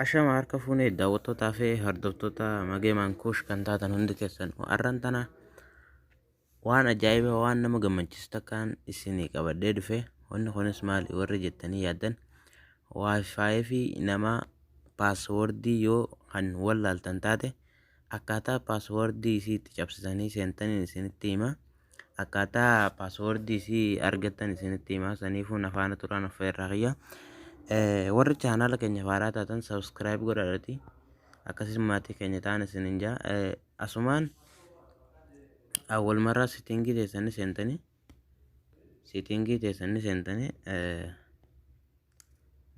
Ashama harka fuunee daawwattootaa fi hordoftoota Magee Maankuush kan taatan hundi keessan har'aan tana waan ajaa'ibaa waan nama gammachiisu takkaan isinii qabadhee dhufe. Wanni kunis maali warri jettanii yaaddan, WiFi fi nama passwordii yoo kan wallaaltan taate akkaataa passwordii isii itti cabsitanii seentaniin isinitti hima. Akkaataa passwordii isii argattan isinitti hima. Saniifuu na faana turaan affeerraa kiyya. Warri chaanaala keenya faaraa taatan subscribe godhadhati. Akkasumas maatii keenya ta'an isinin jaa. Asumaan awwal marraa settingii teessanii seentanii, settingii teessanii seentanii,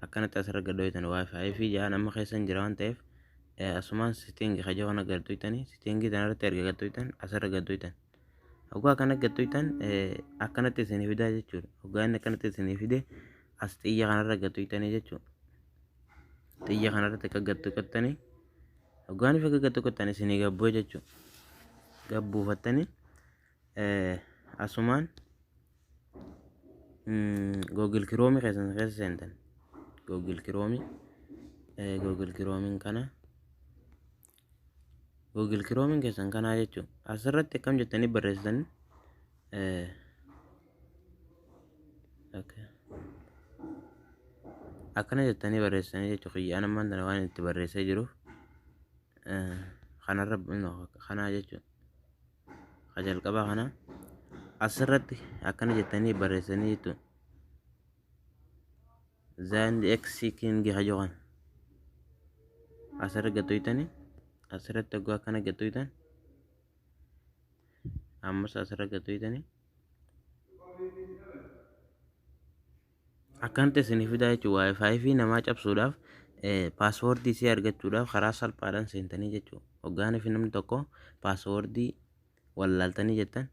akkanatti asirra gad dhoytan. WiFi fi jaa nama keessa hin jira waan ta'eef asumaan settingii kajoo kana gad dhoytanii, settingii tanarratti erga gad dhoytan asirra gad dhoytan. Hoggaa akkana gad dhoytan akkanatti isinii fidaa jechuudha. Hoggaa inni akkanatti isinii fide as xiyya kanarra gad dhoytanii jechuudha. Xiyya kanarratti akka gad tuqattanii, hoggaan ifa gad tuqattan isinii gabboo jechuudha. Gabbuufattanii asumaan Google Chrome keessan keessa seentan. Google Chrome, Google Chrome kana, Google Chrome keessan kanaa jechuudha. Asirratti akkam jettanii barreessitanii, akkana jettanii barreessitanii jechuudha. Kiyyaan ammaan tana waan itti barreessee jiruuf kanarra kanaa jechuudha. Ka jalqabaa kana asirratti akkana jettanii barreessanii jechuudha. Yandex King hajoo kana asirra gattoytanii, asirratti hoggaa akkana gattoytan, ammas asirra gattoytanii akkanatti isinii fidaa jechuudha. WiFi fi namaa cabsuudhaaf, passwordii isii argachuudhaaf karaa salphaadhaan seentanii jechuudha. Hoggaan fi namni tokko passwordii wallaaltanii jettan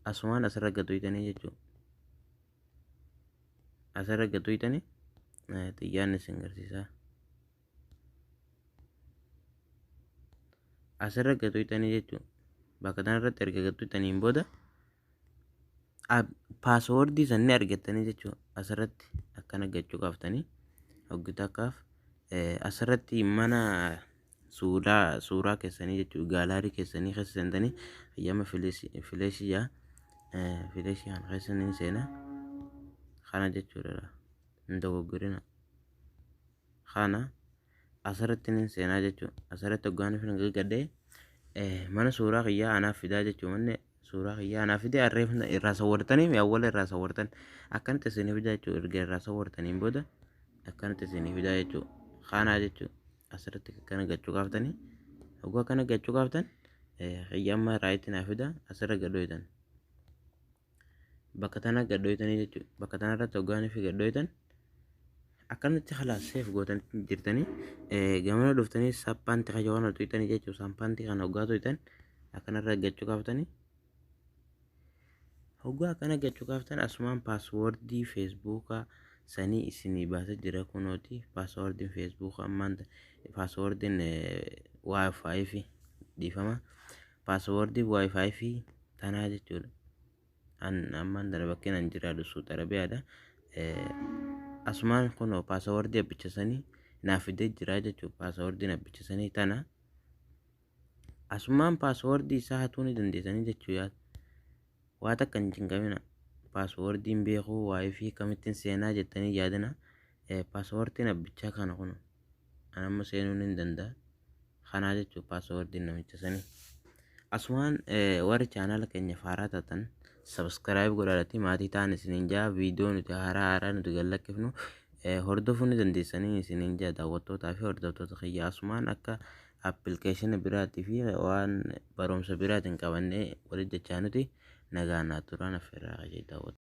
asumaan asirra gattoytanii jechuudha. Asirra gattoytanii xiyyaan isin garsiisa. Asirra gattoytanii jechuudha. Bakka kanarratti erga gattoytaniin booda passwordii sanni argattanii jechuudha. Asirratti akkana gachuu qaaftanii hoggi takkaaf asirratti mana suuraa keessanii jechuudha. Gallery keessanii keessa seentanii hayyama flashii yaa flashii kana keessa ni seena kana jechuudha. Hin dogoggorina. Kana asirratti ni seenaa jechuudha. Asirratti hoggaan fi gadhee mana suuraa kiyyaa anaaf fidaa jechuudha. Manni suuraa kiyyaa anaaf fidee harree irraa sawwartanii awwala irraa sawwartan akkanatti isinii fidaa jechuudha. Erga irraa sawwartaniin booda akkanatti isinii fidaa jechuudha. Kanaa jechuudha. Asirratti akkana gachuu qaaftanii, hoggaa akkana gachuu qaaftan kiyya amma rightii naa fida. Asirra gadhooytan, bakka tana gadhooytanii jechuudha. Bakka tanarratti hoggaan fi gadhooytan akkanatti khalaas save gootanii jirtanii gamana dhuftanii sappaanti kajoo kana tuytanii jechuudha. Sappaanti kana hoggaa tuytan akkanarra gachuu qaaftanii, hoggaa akkana gachuu qaaftan asumaan passwordii Facebookaa sanii isinii baasee jira. Kunooti passwordiin Facebookaa ammaan passwordiin WiFi fi, dhiifama, passwordii WiFi fi tanaa jechuudha. An ammaan tana bakkeen an jiraadhu Suudi Arabiyaadha. Asumaan kunoo passwordii abbicha sanii naaf fidee jira jechuudha. Passwordiin abbicha sanii tana. Asumaan passwordii isaa hatuu ni dandeessanii jechuudha. Waa takka hin cinqamina. Passwordiin beekuu WiFi kamittiin seenaa jettanii yaadina. Passwordiin abbichaa kana kun an amma seenuu ni danda'a. Kanaa jechuudha passwordiin namicha sanii. Asumaan warri chaanaala keenya faaraa taatan subscribe godhaadhati maatii ta'an isiniin jaa. Viidiyoo nuti haaraa haaraa nuti gad lakkifnu hordofuu ni dandeessanii isiniin jaa. Daawwattootaa fi hordoftoota kiyya, asumaan akka appilikeeshina biraatii fi waan barumsa biraatiin qabannee walitti jechaa nuti nagaan naa turaan affeerraa daawwattoota.